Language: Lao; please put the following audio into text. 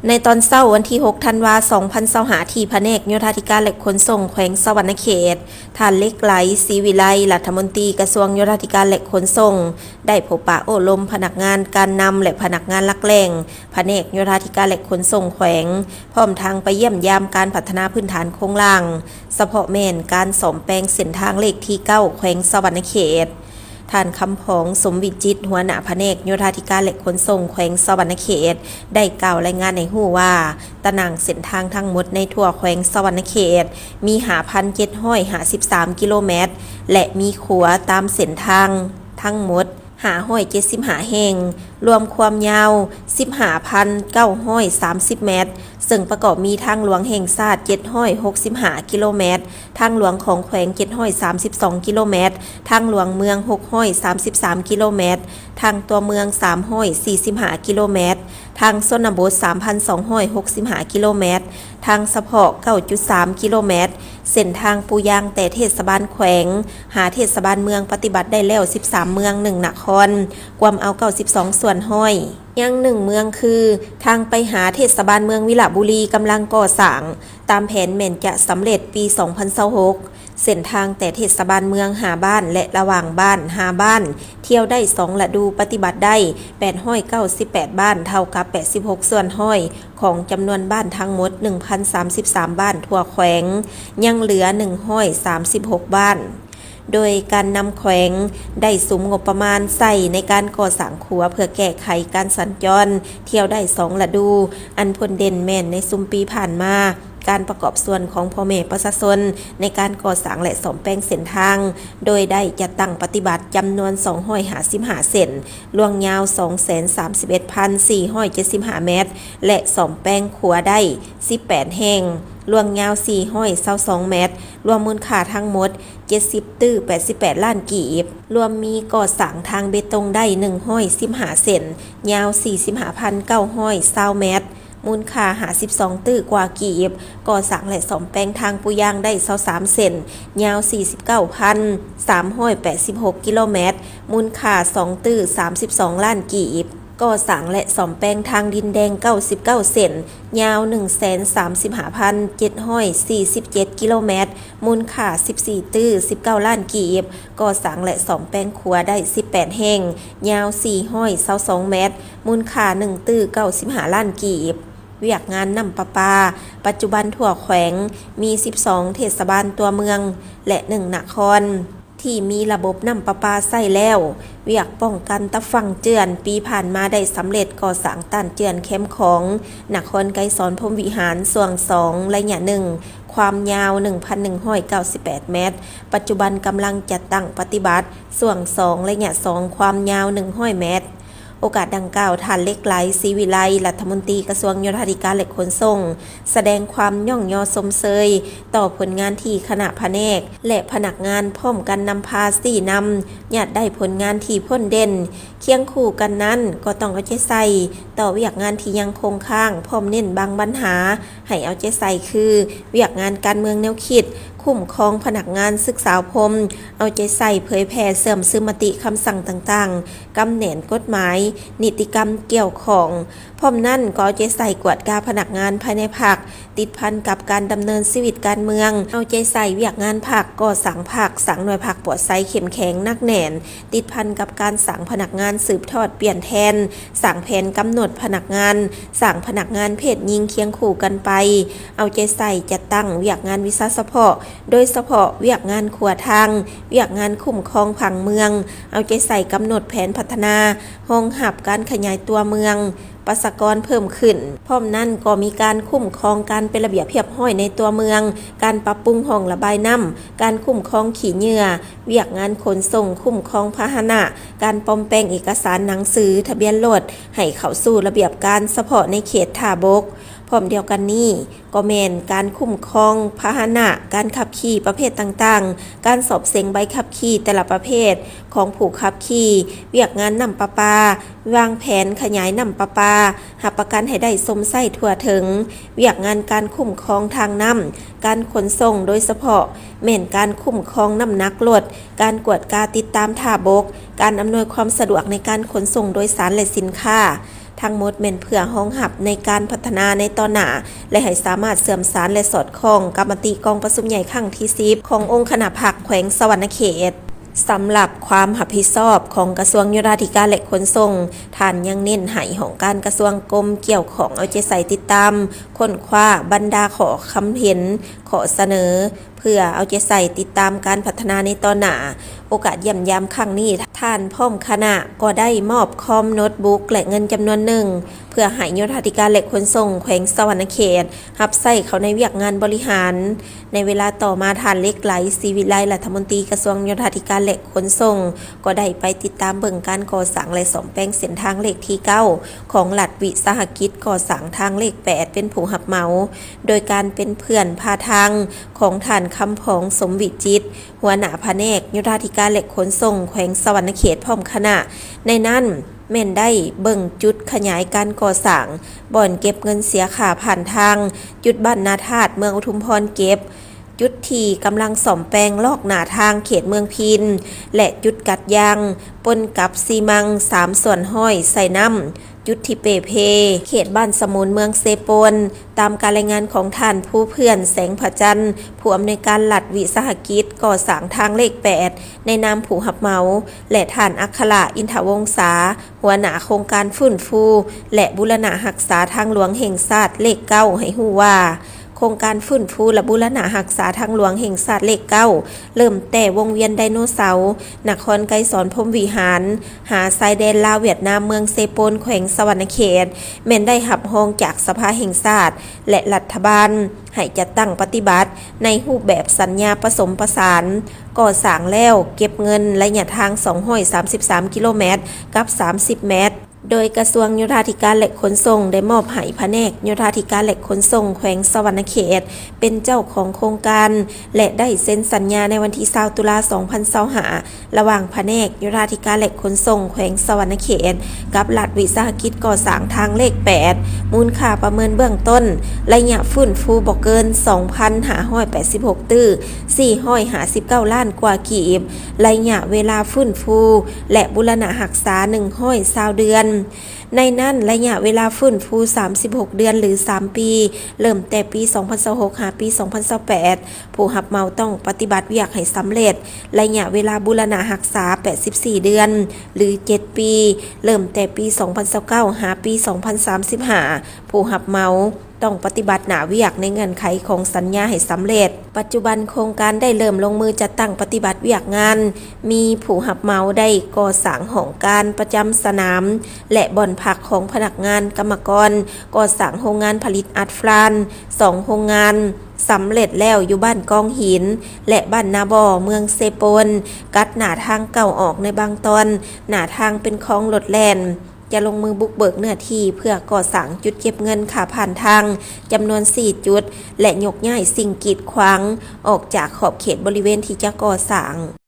ໃນຕອນເຊົ້າວັນທີຫົກ ທັນວາ ສອງພັນຊາວຫ້າ ທີ່ພະແນກໂຍທາທິການ ແລະ ຂົນສົ່ງແຂວງສະຫວັນນະເຂດ, ທ່ານ ເຫຼັກໄຫຼ ສີວິໄລ ລັດຖະມົນຕີກະຊວງໂຍທາທິການ ແລະ ຂົນສົ່ງ ໄດ້ພົບປະໂອ້ລົມພະນັກງານການນຳ ແລະ ພະນັກງານຫຼັກແຫຼ່ງ ພະແນກໂຍທາທິການ ແລະ ຂົນສົ່ງແຂວງ, ພ້ອມທັງໄປຢ້ຽມຢາມການພັດທະນາພື້ນຖານໂຄງລ່າງ, ສະເພາະແມ່ນການສ້ອມແປງເສັ້ນທາງເລກທີເກົ້າ ແຂວງສະຫວັນນະເຂດ. ທ່ານ ຄຳຜອງ ສົມວິຈິດ ຫົວໜ້າພະແນກໂຍທາທິການ ແລະ ຂົນສົ່ງແຂວງສະຫວັນນະເຂດ ໄດ້ກ່າວລາຍງານໃຫ້ຮູ້ວ່າ, ຕາໜ່າງເສັ້ນທາງທັງໝົດໃນທົ່ວແຂວງສະຫວັນນະເຂດ ມີ ຫ້າພັນເຈັດຮ້ອຍຫ້າສິບສາມ ກິໂລແມັດ ແລະ ມີຂົວຕາມເສັ້ນທາງທັງໝົດ ຫ້າຮ້ອຍເຈັດສິບຫ້າແຫ່ງ, ລວມຄວາມຍາວ ສິບຫ້າພັນເກົ້າຮ້ອຍສາມສິບແມັດ, ເຊິ່ງປະກອບມີທາງຫຼວງແຫ່ງຊາດ ເຈັດຮ້ອຍຫົກສິບຫ້າ ກິໂລແມັດ, ທາງຫຼວງຂອງແຂວງ ເຈັດຮ້ອຍສາມສິບສອງ ກິໂລແມັດ, ທາງຫຼວງເມືອງ ຫົກຮ້ອຍສາມສິບສາມ ກິໂລແມັດ, ທາງຕົວເມືອງ ສາມຮ້ອຍສີ່ສິບຫ້າ ກິໂລແມັດ, ທາງຊົນນະບົດ ສາມພັນສອງຮ້ອຍຫົກສິບຫ້າ ກິໂລແມັດ, ທາງສະເພາະ ເກົ້າຈຸດສາມ ກິໂລແມັດ, ເສັ້ນທາງປູຢາງແຕ່ເທດສະບານແຂວງຫາເທດສະບານເມືອງ ປະຕິບັດໄດ້ແລ້ວ ສິບສາມ ເມືອງ ໜຶ່ງ ນະຄອນ, ກວມເອົາ ເກົ້າສິບສອງ ສ່ວນຮ້ອຍ. ຍັງ ໜຶ່ງ ເມືອງ ຄື ທາງໄປຫາເທດສະບານເມືອງວິລະບູລີ ກຳລັງກໍ່ສ້າງ, ຕາມແຜນແມ່ນຈະສຳເລັດປີ ສອງພັນຊາວຫົກ. ເສັ້ນທາງແຕ່ເທດສະບານເມືອງ ຫ້າ ບ້ານ ແລະ ລະຫວ່າງບ້ານ ຫ້າ ບ້ານ ທ່ຽວໄດ້ ສອງ ລະດູ ປະຕິບັດໄດ້ ແປດຮ້ອຍເກົ້າສິບແປດ ບ້ານ, ເທົ່າກັບ ແປດສິບຫົກ ສ່ວນຮ້ອຍ ຂອງຈຳນວນບ້ານທັງໝົດ ໜຶ່ງພັນສາມສິບສາມ ບ້ານທົ່ວແຂວງ, ຍັງເຫຼືອ ໜຶ່ງຮ້ອຍສາມສິບຫົກ ບ້ານ. ໂດຍການນຳແຂວງໄດ້ສຸມງົບປະມານໃຊ້ໃນການກໍ່ສ້າງຂົວເພື່ອແກ້ໄຂການສັນຈອນທ່ຽວໄດ້ ສອງ ລະດູ, ອັນພົ້ນເດັ່ນແມ່ນໃນຊຸມປີຜ່ານມາ, ການປະກອບສ່ວນຂອງພໍ່ແມ່ປະຊາຊົນໃນການກໍ່ສ້າງ ແລະ ສ້ອມແປງເສັ້ນທາງ, ໂດຍໄດ້ຈັດຕັ້ງປະຕິບັດຈຳນວນ ສອງຮ້ອຍຫ້າສິບຫ້າ ເສັ້ນ, ລວງຍາວ ສອງແສນສາມສິບເອັດພັນສີ່ຮ້ອຍເຈັດສິບຫ້າ ແມັດ ແລະ ສ້ອມແປງຂົວໄດ້ ສິບແປດແຫ່ງ, ລວງຍາວ ສີ່ຮ້ອຍຊາວສອງ ແມັດ, ລວມມູນຄ່າທັງໝົດ ເຈັດສິບຕື້ ແປດສິບແປດລ້ານກີບ, ລວມມີກໍ່ສ້າງທາງເບຕົງໄດ້ ໜຶ່ງຮ້ອຍສິບຫ້າ ເສັ້ນ, ຍາວ ສີ່ສິບຫ້າພັນເກົ້າຮ້ອຍຊາວ ແມັດ, ມູນຄ່າ ຫ້າສິບສອງຕື້ ກວ່າກີບ, ກໍ່ສ້າງ ແລະ ສ້ອມແປງທາງປູຢາງໄດ້ ຊາວສາມ ເສັ້ນ, ຍາວ ສີ່ສິບເກົ້າພັນສາມຮ້ອຍແປດສິບຫົກ ກິໂລແມັດ, ມູນຄ່າ ສອງຕື້ ສາມສິບສອງລ້ານກີບ. ກໍ່ສ້າງ ແລະ ສ້ອມແປງທາງດິນແດງ ເກົ້າສິບເກົ້າ ເສັ້ນ, ຍາວ ໜຶ່ງແສນສາມສິບຫ້າພັນເຈັດຮ້ອຍສີ່ສິບເຈັດ ກິໂລແມັດ, ມູນຄ່າ ສິບສີ່ຕື້ ສິບເກົ້າລ້ານກີບ, ກໍ່ສ້າງ ແລະ ສ້ອມແປງຂົວໄດ້ ສິບແປດແຫ່ງ, ຍາວ ສີ່ຮ້ອຍຊາວສອງ ແມັດ, ມູນຄ່າ ໜຶ່ງຕື້ ເກົ້າສິບຫ້າລ້ານກີບ. ວຽກງານນ້ຳປະປາ, ປັດຈຸບັນທົ່ວແຂວງມີ ສິບສອງ ເທດສະບານຕົວເມືອງ ແລະ ໜຶ່ງ ນະຄອນ ທີ່ມີລະບົບນ້ຳປະປາໃຊ້ແລ້ວ. ວຽກປ້ອງກັນຕາຝັ່ງເຈື່ອນ ປີຜ່ານມາໄດ້ສຳເລັດກໍ່ສ້າງຕ້ານເຈື່ອນແຄມຂອງນະຄອນໄກສອນພົມວິຫານ ຊ່ວງສອງ ໄລຍະໜຶ່ງ ຄວາມຍາວ ໜຶ່ງພັນໜຶ່ງຮ້ອຍເກົ້າສິບແປດແມັດ, ປັດຈຸບັນກຳລັງຈັດຕັ້ງປະຕິບັດ ຊ່ວງສອງ ໄລຍະສອງ ຄວາມຍາວ ໜຶ່ງຮ້ອຍແມັດ. ໂອກາດດັ່ງກ່າວ, ທ່ານ ເຫຼັກໄຫຼ ສີວິໄລ ລັດຖະມົນຕີກະຊວງໂຍທາທິການ ແລະ ຂົນສົ່ງ ສະແດງຄວາມຍ້ອງຍໍຊົມເຊີຍຕໍ່ຜົນງານທີ່ຄະນະພະແນກ ແລະ ພະນັກງານພ້ອມກັນນຳພາຊີ້ນຳ ຍາດໄດ້ຜົນງານທີ່ພົ້ນເດັ່ນ. ຄຽງຄູ່ກັນນັ້ນ, ກໍຕ້ອງເອົາໃຈໃສ່ຕໍ່ວຽກງານທີ່ຍັງຄົງຄ້າງ, ພ້ອມເນັ້ນບາງບັນຫາໃຫ້ເອົາໃຈໃສ່ ຄື ວຽກງານການເມືອງແນວຄິດ, ຄຸ້ມຄອງພະນັກງານ, ສຶກສາອົບຮົມ, ເອົາໃຈໃສ່ເຜີຍແຜ່ເຊື່ອມຊຶມມະຕິຄຳສັ່ງຕ່າງໆ, ກຳແໜ້ນກົດໝາຍ, ນິຕິກຳກ່ຽວຂ້ອງ. ພ້ອມນັ້ນກໍເອົາໃຈໃສ່ກວດກາພະນັກງານພາຍໃນພັກ, ຕິດພັນກັບການດຳເນີນຊີວິດການເມືອງ, ເອົາໃຈໃສ່ວຽກງານພັກ, ກໍ່ສ້າງພັກ, ສ້າງໜ່ວຍພັກປອດໃສເຂັ້ມແຂງໜັກແໜ້ນ, ຕິດພັນກັບການສ້າງພະນັກງານສືບທອດປ່ຽນແທນ, ສ້າງແຜນກຳນົດພະນັກງານ, ສ້າງພະນັກງານເພດຍິງຄຽງຄູ່ກັນໄປ, ເອົາໃຈໃສ່ຈັດຕັ້ງວຽກງານວິຊາສະເພາະ, ໂດຍສະເພາະວຽກງານຂົວທາງ, ວຽກງານຄຸ້ມຄອງຜັງເມືອງ, ເອົາໃຈໃສ່ກຳນົດແຜນພັດທະນາ, ຮອງຮັບການຂະຫຍາຍຕົວເມືອງ, ປະຊາກອນເພີ່ມຂຶ້ນ. ພ້ອມນັ້ນກໍມີການຄຸ້ມຄອງການເປັນລະບຽບຮຽບຮ້ອຍໃນຕົວເມືອງ, ການປັບປຸງຮ່ອງລະບາຍນ້ຳ, ການຄຸ້ມຄອງຂີ້ເຫຍື້ອ, ວຽກງານຂົນສົ່ງ, ຄຸ້ມຄອງພາຫະນະ, ການປອມແປງເອກະສານໜັງສືທະບຽນລົດໃຫ້ເຂົ້າສູ່ລະບຽບການສະເພາະໃນເຂດທ່າບົກ. ພ້ອມດຽວກັນນີ້, ກໍແມ່ນການຄຸ້ມຄອງພາຫະນະການຂັບຂີ່ປະເພດຕ່າງໆ, ການສອບເສັງໃບຂັບຂີ່ແຕ່ລະປະເພດຂອງຜູ້ຂັບຂີ່, ວຽກງານນ້ຳປະປາ, ວາງແຜນຂະຫຍາຍນ້ຳປະປາ, ຮັບປະກັນໃຫ້ໄດ້ຊົມໃຊ້ທົ່ວເຖິງ, ວຽກງານການຄຸ້ມຄອງທາງນ້ຳ, ການຂົນສົ່ງ, ໂດຍສະເພາະແມ່ນການຄຸ້ມຄອງນ້ຳໜັກລົດ, ການກວດກາຕິດຕາມທ່າບົກ, ການອຳນວຍຄວາມສະດວກໃນການຂົນສົ່ງໂດຍສານ ແລະ ສິນຄ້າ. ທັງໝົດແມ່ນເພື່ອຮອງຮັບໃນການພັດທະນາໃນຕໍ່ໜ້າ ແລະ ໃຫ້ສາມາດເຊື່ອມສານ ແລະ ສອດຄ່ອງກັບມະຕິກອງປະຊຸມໃຫຍ່ຄັ້ງທີສິບ ຂອງອົງຄະນະພັກແຂວງສະຫວັນນະເຂດ. ສຳລັບຄວາມຮັບຜິດຊອບຂອງກະຊວງໂຍທາທິການ ແລະ ຂົນສົ່ງ, ທ່ານຍັງເນັ້ນໃຫ້ຫ້ອງການກະຊວງ, ກົມກ່ຽວຂ້ອງເອົາໃຈໃສ່ຕິດຕາມ, ຄົ້ນຄວ້າບັນດາຂໍ້ຄຳເຫັນ, ຂໍ້ສະເໜີ ເພື່ອເອົາໃຈໃສ່ຕິດຕາມການພັດທະນາໃນຕໍ່ໜ້າ. ໂອກາດຢ້ຽມຢາມຄັ້ງນີ້, ທ່ານພ້ອມຄະນະກໍໄດ້ມອບຄອມໂນດບຸກ ແລະ ເງິນຈຳນວນໜຶ່ງ ເພື່ອໃຫ້ໂຍທາທິການ ແລະ ຂົນສົ່ງແຂວງສະຫວັນນະເຂດ ຮັບໃຊ້ເຂົ້າໃນວຽກງານບໍລິຫານ. ໃນເວລາຕໍ່ມາ, ທ່ານ ເລັກໄລ ສີວິໄລ ລັດຖະມົນຕີກະຊວງໂຍທາທິການ ແລະ ຂົນສົ່ງ ກໍໄດ້ໄປຕິດຕາມເບິ່ງການກໍ່ສ້າງ ແລະ ສ້ອມແປງເສັ້ນທາງເລກທີເກົ້າ ຂອງລັດວິສາຫະກິດກໍ່ສ້າງທາງເລກແປດ ເປັນຜູ້ຮັບເໝົາ, ໂດຍການເປັນເພື່ອນພາທາງຂອງທ່ານ ຄຳຜອງ ສົມວິຈິດ ຫົວໜ້າພະແນກໂຍທາທິການ ແລະ ຂົນສົ່ງແຂວງສະຫວັນນະເຂດ ພ້ອມຄະນະ. ໃນນັ້ນແມ່ນໄດ້ເບິ່ງຈຸດຂະຫຍາຍການກໍ່ສ້າງ ບ່ອນເກັບເງິນເສຍຄ່າຜ່ານທາງ, ຈຸດບ້ານນາທາດ ເມືອງອຸທຸມພອນເກັບ, ຈຸດທີ່ກຳລັງສ້ອມແປງລອກໜ້າທາງເຂດເມືອງພີນ ແລະ ຈຸດກັດຢາງ ປົນກັບຊີມັງ ສາມສ່ວນຮ້ອຍ ໃສ່ນ້ຳ, ຈຸດທີ່ເປ່ເພ ເຂດບ້ານສະໝູນ ເມືອງເຊໂປນ. ຕາມການລາຍງານຂອງທ່ານ ພູເພື່ອນ ແສງພະຈັນ ຜູ້ອຳນວຍການລັດວິສາຫະກິດກໍ່ສ້າງທາງເລກແປດ ໃນນາມຜູ້ຮັບເໝົາ ແລະ ທ່ານ ອັກຄະລະ ອິນທະວົງສາ ຫົວໜ້າໂຄງການຟື້ນຟູ ແລະ ບູລະນະຮັກສາທາງຫຼວງແຫ່ງຊາດເລກເກົ້າ ໃຫ້ຮູ້ວ່າ, ໂຄງການຟື້ນຟູ ແລະ ບູລະນະຮັກສາທາງຫຼວງແຫ່ງຊາດເລກເກົ້າ ເລີ່ມແຕ່ວົງວຽນໄດໂນເສົາ ນະຄອນໄກສອນ ພົມວິຫານ ຫາຊາຍແດນລາວຫວຽດນາມ ເມືອງເຊໂປນ ແຂວງສະຫວັນນະເຂດ ແມ່ນໄດ້ຮັບຮອງຈາກສະພາແຫ່ງຊາດ ແລະ ລັດຖະບານ ໃຫ້ຈັດຕັ້ງປະຕິບັດໃນຮູບແບບສັນຍາປະສົມປະສານ ກໍ່ສ້າງແລ້ວເກັບເງິນໄລຍະທາງ ສອງຮ້ອຍສາມສິບສາມ ກິໂລແມັດ ກັບ ສາມສິບ ແມັດ. ໂດຍກະຊວງໂຍທາທິການ ແລະ ຂົນສົ່ງ ໄດ້ມອບໃຫ້ພະແນກໂຍທາທິການ ແລະ ຂົນສົ່ງແຂວງສະຫວັນນະເຂດ ເປັນເຈົ້າຂອງໂຄງການ ແລະ ໄດ້ເຊັນສັນຍາໃນວັນທີ ຊາວ ຕຸລາ ສອງພັນຊາວຫ້າ ລະຫວ່າງພະແນກໂຍທາທິການ ແລະ ຂົນສົ່ງແຂວງສະຫວັນນະເຂດ ກັບລັດວິສາຫະກິດກໍ່ສ້າງທາງເລກແປດ ມູນຄ່າປະເມີນເບື້ອງຕົ້ນ ໄລຍະຟື້ນຟູບໍ່ເກີນ ສອງພັນຫ້າຮ້ອຍແປດສິບຫົກ ຕື້ ສີ່ຮ້ອຍຫ້າສິບເກົ້າ ລ້ານກວ່າກີບ, ໄລຍະເວລາຟື້ນຟູ ແລະ ບູລະນະຮັກສາ ໜຶ່ງຮ້ອຍຊາວເດືອນ. ໃນນັ້ນ, ໄລຍະເວລາຟື້ນຟູ ສາມສິບຫົກ ເດືອນ ຫຼື ສາມ ປີ, ເລີ່ມແຕ່ປີ ສອງພັນຊາວຫົກ ຫາ ປີ ສອງພັນຊາວແປດ, ຜູ້ຮັບເໝົາຕ້ອງປະຕິບັດວຽກໃຫ້ສຳເລັດ. ໄລຍະເວລາບູລະນະຮັກສາ ແປດສິບສີ່ ເດືອນ ຫຼື ເຈັດ ປີ, ເລີ່ມແຕ່ປີ ສອງພັນຊາວເກົ້າ ຫາ ປີ ສອງພັນສາມສິບຫ້າ, ຜູ້ຮັບເໝົາ ຕ້ອງປະຕິບັດໜ້າວຽກໃນເງື່ອນໄຂຂອງສັນຍາໃຫ້ສຳເລັດ. ປັດຈຸບັນໂຄງການໄດ້ເລີ່ມລົງມືຈັດຕັ້ງປະຕິບັດວຽກງານ, ມີຜູ້ຮັບເໝົາໄດ້ກໍ່ສ້າງຫ້ອງການປະຈຳສະໜາມ ແລະ ບ່ອນພັກຂອງພະນັກງານກຳມະກອນ, ກໍ່ສ້າງໂຮງງານຜະລິດອັດຟານ ສອງ ໂຮງງານ, ສຳເລັດແລ້ວຢູ່ບ້ານກອງຫີນ ແລະ ບ້ານນາບໍ່ ເມືອງເຊໂປນ, ກັດໜ້າທາງເຂົ້າອອກໃນບາງຕອນ, ໜ້າທາງເປັນຄອງລົດແລ່ນ. ຈະລົງມືບຸກເບີກເນື້ອທີ່ເພື່ອກໍ່ສ້າງຈຸດເກັບເງິນຄ່າຜ່ານທາງຈຳນວນ ສີ່ ຈຸດ ແລະ ຍົກຍ້າຍສິ່ງກີດຂວາງອອກຈາກຂອບເຂດບໍລິເວນທີ່ຈະກໍ່ສ້າງ.